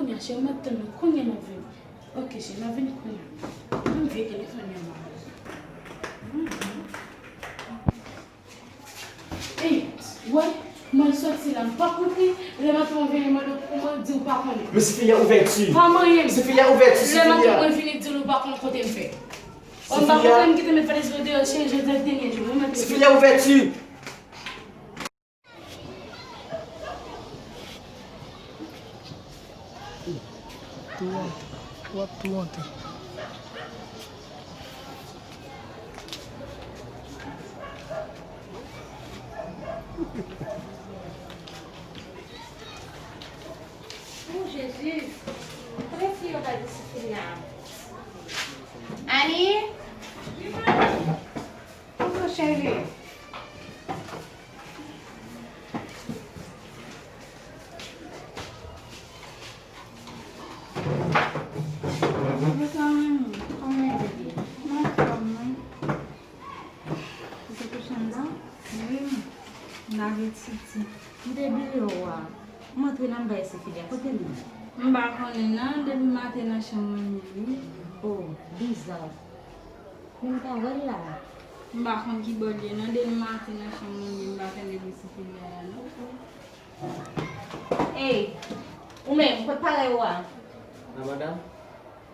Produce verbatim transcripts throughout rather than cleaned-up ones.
Kounye a, cheri, m ap tann nou. Kounye a n ap vini. Ok, cheri, n ap vini kounye a. Ban m veye telefòn nan. Ey, wè, mwen soti la, m pa konn li. Lè maten mwen vini mande w pou mwen, di w pa konnen. Men Sefilia, ouvèti. Pa manyen m. Sefilia, ouvèti, Sefilia. Lè maten mwen vini di l ou pa konn kote m fè. Ò, m pa konprann ki te met valèz mwen deyò, cheri, jodi a dènye jou, mwen mèt. Sefilia, ouvèti. Tou wont, w ap tou wonte. O Jezi, kote fi yo bay pou Sefilia? Annie? Bonjou, cheri. Bonjou, zanmi. Kòman w ye? Mwen anfòm, wi. Ou te kouche anndan? Wi, m lave titi. M te bliye w a. M antre nan bay Sefilia. Kote li ye? M pa konnen non, depi maten nan chanm mwen li ye. O, biza. Men m pa wè l la. M pa konn ki bò l ye non, depi maten nan chanm mwen li ye, m pa tande bri Sefilia a non. Ey, ou menm, kote parèy ou a? La madam.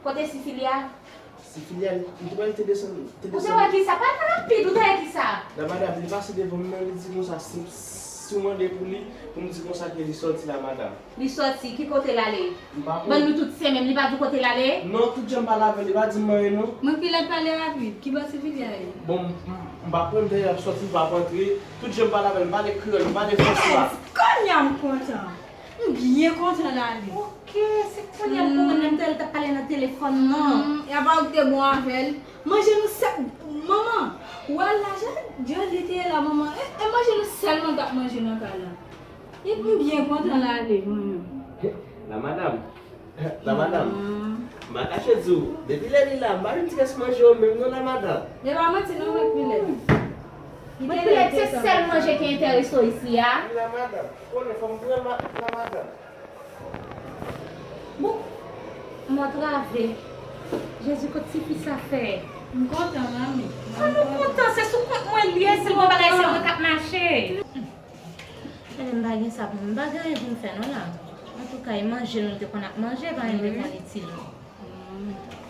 Kote Sefilia? Sefilia, li, li te pral te desann, te desann. Ou te wè kisa? Pale rapid, ou te wè kisa? La madam, li pase devan m nan, li di konsa, si, si w mande pou li, pou m di konsa ke li sòti la madam. Li sòti, ki kote l ale? M pa konn. Ban nou tout se menm, li pa di w kote l ale? Non, tout jan m pale avè l, li pa di m anyen non. Mwen pi lè pale rapid, ki bò Sefilia ye? Bon, m, m, m pa konn dèyè l ap sòti, m pa kontre. Tout jan m pale avè l, m pale kreyòl, m pale franswa. Yes! Kounye a m kontan. M byen kontan l ale. Ok, se kounye a m konprann lè m te wè l t ap pale nan telefòn nan. Hmm, e apa ou te bon avè l? Manje nou sèl, manman, ou al la, jan, jan li te ye la, manman, e, e manje nou sèlman t ap manje nan kay la. Epi m byen kontan l ale, mwen menm. La madam, la madam, m pa kache di w, depi lè li la, m pa jwenn ti rès manje yo menm non, la madam. E pa manti non, mwen pi lè. Mwen pi lè, se sèl manje ki enterese w isi a. Wi, la madam, ou konnen fò m pran ma-, la madam. Bon, m antrave. Jezi, kot tifi sa fè? M kontan, manmi. Sa nou kontan, se sou kont mwen l ye, si l gon bagay, se mwen k ap mache. Ebyen, m pa gen sa pou m, m pa gen anyen pou m fè non la. Antouka, e manje nou te konn ap manje, pa anyen m te konn itil nou.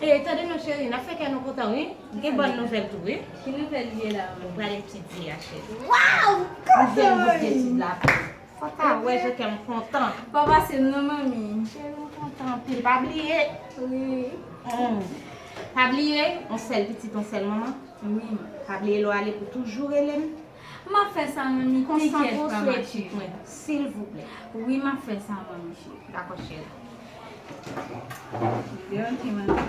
E, tande non, cheri, n ap fè kè nou kontan, wi. Gen bòn nouvèl tou, wi. Ki nouvèl li ye la, manmi? Nou prale etidye a, cheri. Waw! Kontan, manmi! Fò ta wè jan kè m kontan. Pa pase m non, manmi. Cheri, m kontan anpil. Pa bliye. Wi. Hmm. Pa bliye, yon sèl pitit, yon sèl manman. Wi. Pa bliye lè w ale pou toujou rele m. M ap fè sa, manmi. Konsantre w sou etid mwen, silvouplè. Wi, m ap fè sa, manmi cheri. Dakò, cheri. Ok, manmi.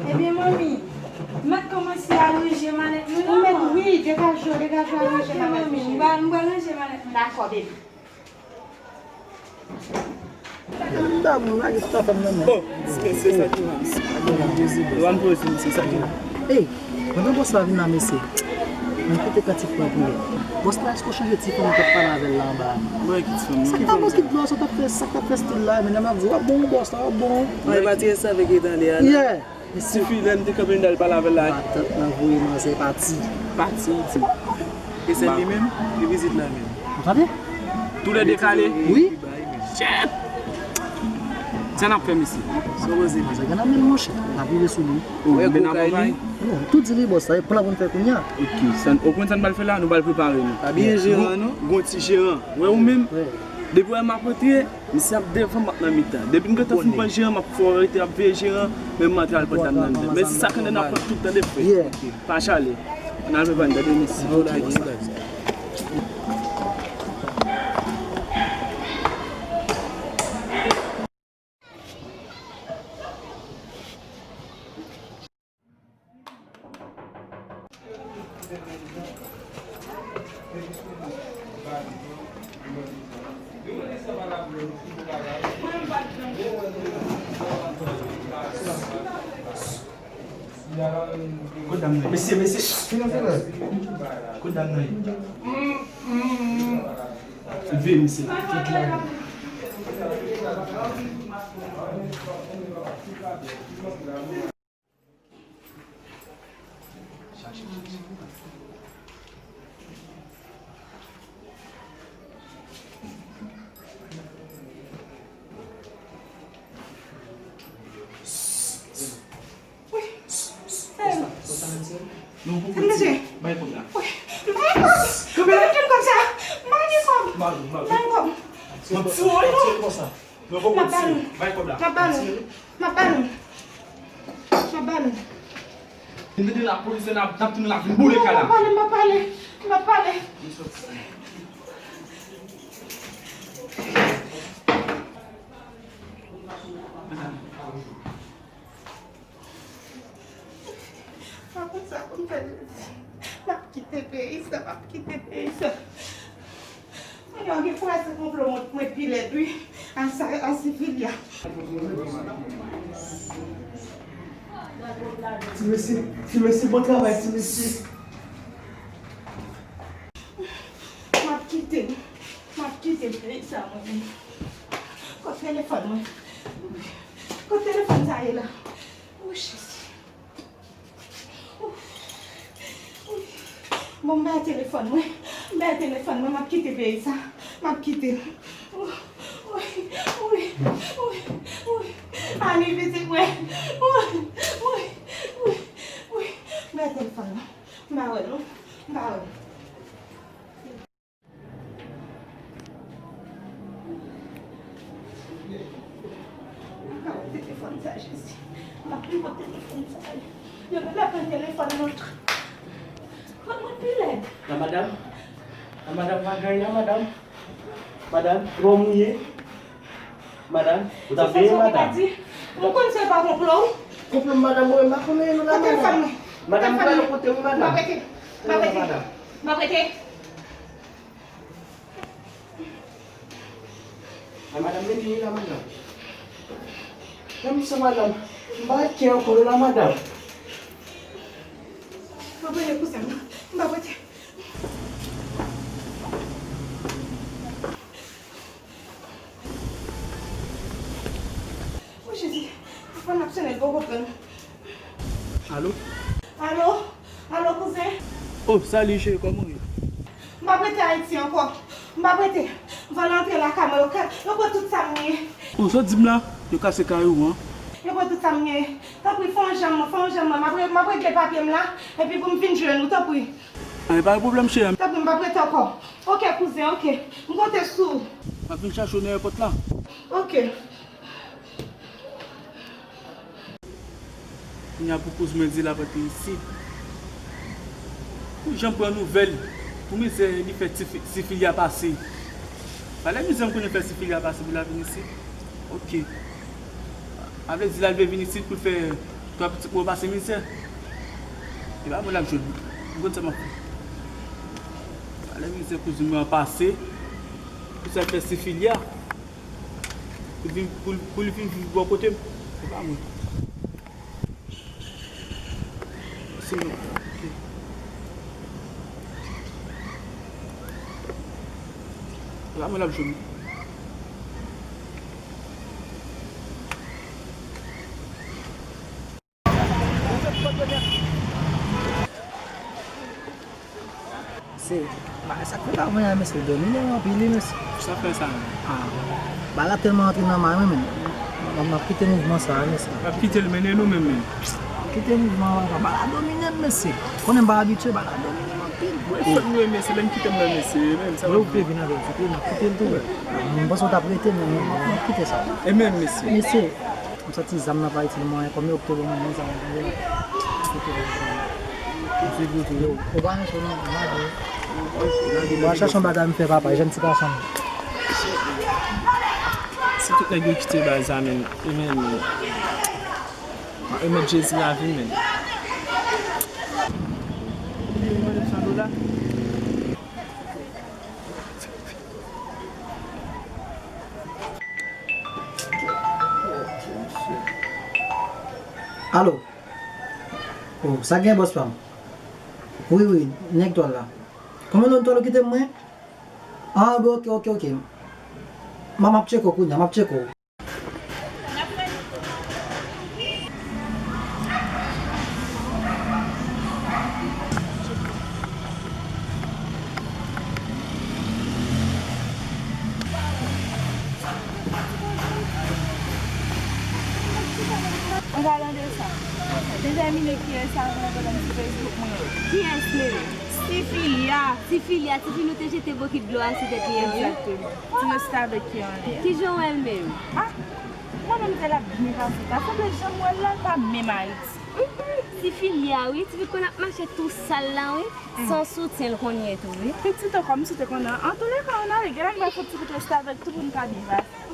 Ebyen, manmi, m mèt kòmanse al ranje malèt mwen non. Ou mèt, wi, degaje w, degaje w al ranje malèt mwen, cheri. M pral, m pral ranje malèt mwen. Dakò, baby. Dam, lage tout afè m nan men. Oh, se, se sa ki mal. Yo an poze, se sa ki mal. Ey, pandan bòs la vin la, mesye, mwen kite kantik mwen pou li. Bòs la, èske w chanje ti fanm ou t ap pale avè l la anba a? Mwen ki ti fanm nan? Sa k ta bòs ki dlo a, sa w t ap fè, sa k t ap fè stil la, men nan m ap di, w ap bon, bòs la, w ap bon. Mwen pa ti restavèk e tande a la. Yeah. Ti fi lè m te kanpe m t al pale avè l la. Matant nan voye manzè pati. Pati, wi. E sèl li menm, li vizit la menm. Ou tande? Toulède kale? Wi. Shit! Sa n ap fè, mesye? Sa w panse? Manzè gen nan men l, monchè. N ap rive sou li. Ou wè men n ap anvayi? Non, tou di li, bòs, sa e plan pou n fè kounye a. Ok, sa n, ou konn sa n pral fè la? Nou pral prepare nou. Pa bliye jeran, non? Gon ti jeran. Ou wè ou menm? Depi w wè m ap rantre, misye ap devan, m ap nan mitan. Depi m gentan fin pran jeran, m ap fè w rete ap veye jeran, men m antre al pran dam nan. Men si sa konnen n ap pran tout, tande frè. Pa chale. Ann al pran dam nan, mesye. Kot dam nan ye? Mesye, mesye. Kot dam nan ye? Leve, mesye. Tout la. Wi. Konsa, konsa, Nancy. Non, pou kòb, bay kòb la. Wi. M pa gen kòb. M pa gen kòb sa. M pa gen kòb. M pa gen kòb. M ap tiye w, non. Tire konsa. Non, pou kòb, tire. Bay kòb la. M ap ba nou. M ap ba nou. M ap ba nou. Vin mete lapolis, n ap, n ap tounen la, vin boule kay la. M ap pale, m ap pale. M ap pale. Pa konn sa pou m fè. M ap kite peyi sa, m ap kite peyi sa. Mwen gen frè se konplo mwen, mwen pi lèd, wi. A sa, a Sevilya. Ti mesye, ti mesye, bon travay, ti mesye. M ap kite, m ap kite peyi sa mwen menm. Kot telefòn mwen? Kot telefòn sa ye la? O Jezi. Bon, m bay telefòn mwen. M bay telefòn mwen, m ap kite peyi sa. M ap kite. Wi, wi, wi, wi. Ani pitit mwen. Wi, wi, wi, wi. M bay telefòn mwen. M pa wè non. M pa wè. Mwen pa wè telefòn sa, Jezi. M ap pran telefòn sa. Yo menm ap pran telefòn nan. Mwen, mwen pi lèd. La madam. La madam pa gen la madam. Madam, kòman w ye? Madam, ou ta peye madam. Ou konn se pa konplo w. Konplo madam, mwen pa konnen nou la madam. Madam, mwen kote wi madam. M ap rete. M ap rete. M ap rete. Ay, madam, men li la, madam. Menm sa, madam, m pa gen kè ankò la, madam. M ap rete kouzen m nan. M ap rete. O Jezi, telefòn ap sonnen, l poko pran. Alo? Alo? Alo, kouzen? Oh, salut, cheri, kòman w ye? M p ap rete Ayiti ankò. M p ap rete. Van lan antre lakay mwen, yo ka, yo pran tout sa m gen. Oh, sa w di m la? Yo kase kay ou an? Yo pran tout sa m gen. Tanpri, fè yon jan mwen, fè yon jan mwen. M ap re-, m ap regle papye m la, epi pou m vin jwenn ou, tanpri. Anyen, pa gen pwoblèm, cheri. Tanpri, m p ap rete ankò. Oke, kouzen, oke. M konte sou ou. M ap vin chache w nan ayewopò la. Oke. Kounye a pou kouz mwen di l ap rete isit. Pou jan m pran nouvèl, pou mizè li fè ti fi-, ti fi a pase. Valè mizè m konnen fè ti fi a pase pou l ap vin isit. Oke. A vle di l al vle vin isit pou l fè twa pitit mwen pase mizè. E pa mwen l ap jwenn. M konn sa m ap fè. Valè mizè kouzin mwen an pase. Pou sa l fè ti fi a. Pou vin, pou, pou li vin viv bò kote m. Se pa mwen. Se mwen. Se pa mwen l ap jwenn. Se, bagay sa k fèt avè a, mesye, domine anpil, wi, mesye. Sa fè sa menm? Ah, bagay la tèlman antre nan may mwen, men. M, m ap kite mouvman sa a, mesye. W ap kite l mennen nou menm, menm? M ap kite mouvman an, papa. Bagay la domine m, mesye. Konnen m pa abitye, bagay la domine m anpil. Mwen, fòk nou renmen, se lè m kite m renmen, se menm, sa. Mwen, ou vle vin avè l, se pou m ap kite l tou. M panse w t ap rete, men m ap kite sa. E menm, mesye. Mesye. M santi zam nan pa itil mwen, kòm yo te ban mwen zam nan, yo. Yo te ban mwen zam nan. Yo se gwo tou, yo. Ou pa nan cho non, m pa dwe. Mwen chache yon bagay m fè, papa, jèn ti gason m. Si tout nèg yo kite bay zam, men, men, mwen remèt Jezi lavi m, men. Alo. Oh, sa gen, bòs pa m? Wi, wi, nèg twal la. Kòman non twal ou kite m mwen? Ah, bon, oke, oke, oke. M a, m ap tcheke w kounye a, m ap tcheke w. Palan de sa. Detèmine kiyès sa mwen pandan m sou Facebook mwen yo. Kiyès Mary? Sifilia. Sifilia, tifi nou te jete bokit dlo a sou tèt li an, wi. Egzakteman. Ti reste avèk ki anlè a. Kijan w wè l Mary? Ah, mwen menm te l ap byen pase. Ta sanble jan m wè l la, l pa menm Ayiti. Sifilia, wi, tifi konn ap mache tou sal la, wi. San soutyen l konn ye tou, wi. Pitit o kòmsi te konn an. Antouleka, ann ale, gen lè n va fè ti kout reste avèk tou pou n ka byen pase.